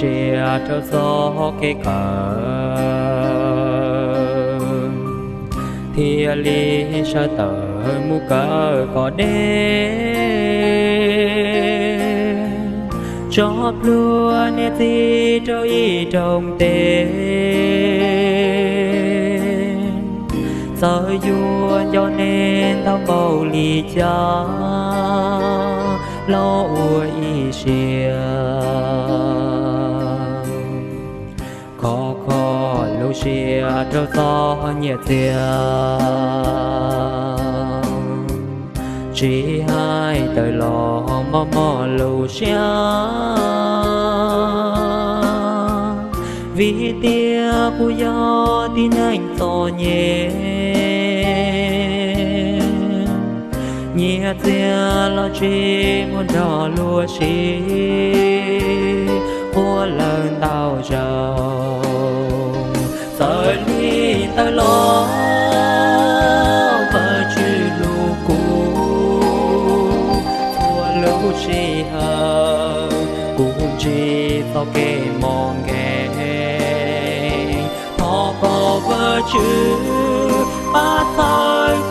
siab rau txoj kev kawm, thiaj li sawv tawm mus kawm kom deb, tso plhuav niam txiv rau ib rooj teb. Txawm yuav nco nej ntau npaum li cas los ua ib siab, khov kho lub siab rau txoj nyiam txiag, tsis hais tawm los mob mob lub siab, vim tias kuv yog tib neeg txom nyem, nyiam txiag los tsis muaj nrog luag sib, ua lawm ntau zaus. Txawm li ntawd los Vajtswv hlub kuv, txhua lub sij hawm kuv ntsib txoj kev mob nkeeg, thov kom Vajtswv pab txhawb